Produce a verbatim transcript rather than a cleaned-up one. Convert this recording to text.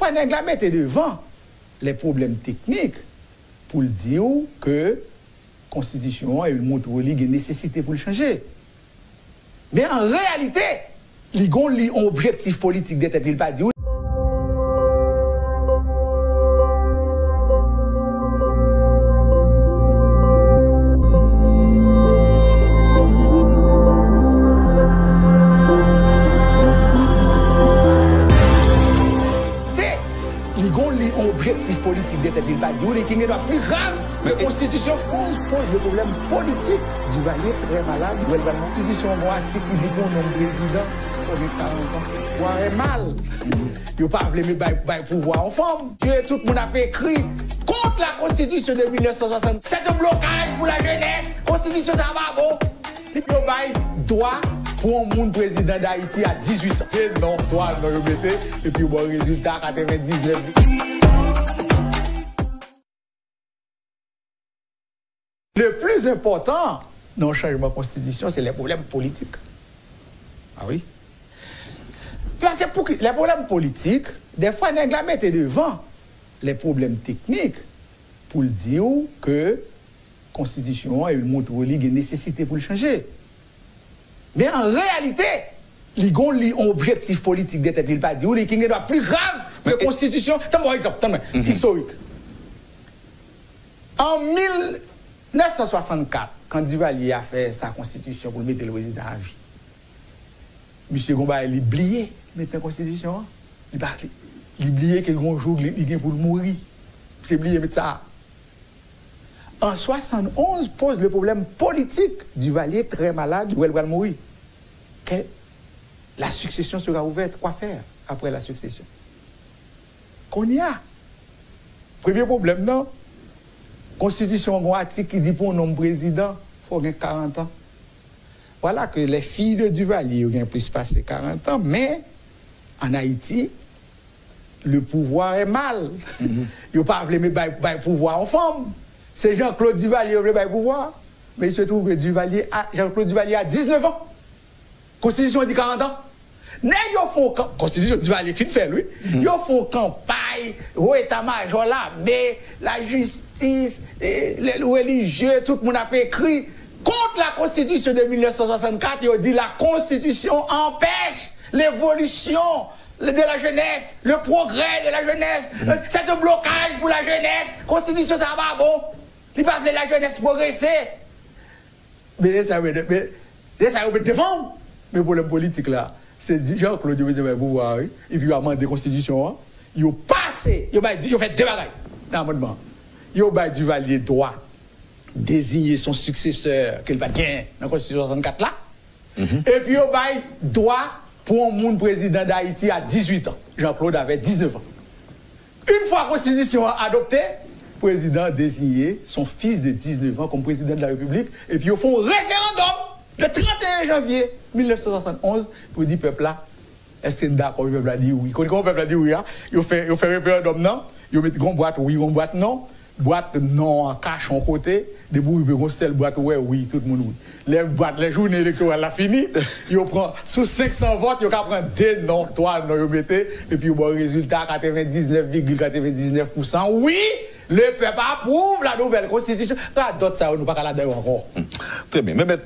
Nèg la mete devan lè pwoblèm teknik pou l di w ke konstitisyon an, e l montre w li gen nesesite pou l chanje. Men an reyalite, li gon li yon objektif politik dèyè tèt li, l pa di w. Li gon li yon objektif politik dèyè tèt li, l pa di w, li ki gen dwa pli grav ke konstitisyon. Onz poz le pwoblèm politik. Duvalier trè malad, li wè l pral mouri. Konstitisyon an gon atik ki di pou yon nonm prezidan, fò gen karant an. Pouvwa mal. Yo pa vle met bay, bay pouvwa yon fanm. Ke tout moun ap ekri contre la constitution de mil nèf san swasann. C'est un blocage pour la jeunesse. Konstitisyon sa pa bon. Yo bay dwa pou yon moun prezidan Dayiti a dizuit an. Se non, twa non yo mete, epi yo ba w rezilta katrevendiznèf. Le plis enpòtan nan yon chanjman konstitisyon, se lè pwoblèm politik. A wi. Paske pou ki, lè pwoblèm politik, dèfwa nèg la mete devan lè pwoblèm teknik pou l di w ke konstitisyon an, e l montre w li gen nesesite pou l chanje. Men an reyalite, li gon li yon objektif politik dèyè tèt li, l pa di w, li ki gen dwa pli grav ke konstitisyon. Tann mwen, egzanp, tann mwen, istorik. An mil nèf san swasannkat, kan Duvalier a fè sa konstitisyon pou l mete l prezidan avi, misye gon bagay li bliye met nan konstitisyon an. Li pa, li, li bliye ke gon jou li, li gen pou l mouri. Misye bliye met sa. An swasannonz, poz le pwoblèm politik. Duvalier trè malad, li wè l pral mouri. Que la succession sera ouverte. Quoi faire après la succession? Kounye a, premye pwoblèm nan, konstitisyon an gon atik ki di pou yon nonm prezidan, fò gen karant an. Voilà que les filles de Duvalier yo gen plis pase karant an, men an Ayiti, le pouvoir est mal. Yo pa vle met bay, bay pouvwa yon fanm. Se Jean-Claude Duvalier yo vle bay pouvwa. Men il se trouve que Duvalier a, Jean-Claude Duvalier a diznèf an. Konstitisyon an di karant an. Nèg yo fè yon kan-, konstitisyon Duvalier fin fè l, wi. Yo fè yon kanpay, wo eta majò lame, lajistis, e, lè relijye, tout moun ap ekri kont la konstitisyon de mil nèf san swasannkat, yo di la constitution empêche l'évolution de la jeunesse, le progrès de la jeunesse, c'est un blocage pour la jeunesse, konstitisyon sa pa bon, li pa vle lajenès pwogrese. Men se sa yo met, men se sa yo met devan w. Men pwoblèm politik la, se di Jean-Claude yo bezwen bay pouvwa a, wi. Epi yo amande konstitisyon an. Yo pase, yo bay, yo fè de bagay nan amandman. Yo bay Duvalier dwa deziye son siksesè ke l pa t genyen nan konstitisyon swasannkat la. Epi yo bay dwa pou yon moun prezidan Dayiti a dizuit an. Jean-Claude avè diznèf an. Une fois konstitisyon an adopte, prezidan an deziye son fis de diznèf an kòm prezidan de la repiblik, epi yo fè yon referandòm le trannteyen janvye mil nèf san swasannonz pou di pèp la, èske n dakò? Pèp la di wi. Kote kòman pèp la di wi a? Yo fè, yo fè referandòm nan, yo met yon bwat wi, yon bwat non. Bwat non an kache yon kote, depi w rive yon sèl bwat ou wè wi, tout moun wi. Lè bwat, lè jounen elektoral la fini, yo pran, sou senk san vòt, yo ka pran de non, twa non yo mete, epi yo ba w rezilta katrevendiznèf vigil katrevendiznèf pousan. Wi, le peuple approuve la nouvelle constitution. Radòt sa yo, nou pa ka ladan yo ankò. Trè byen. Men mèt,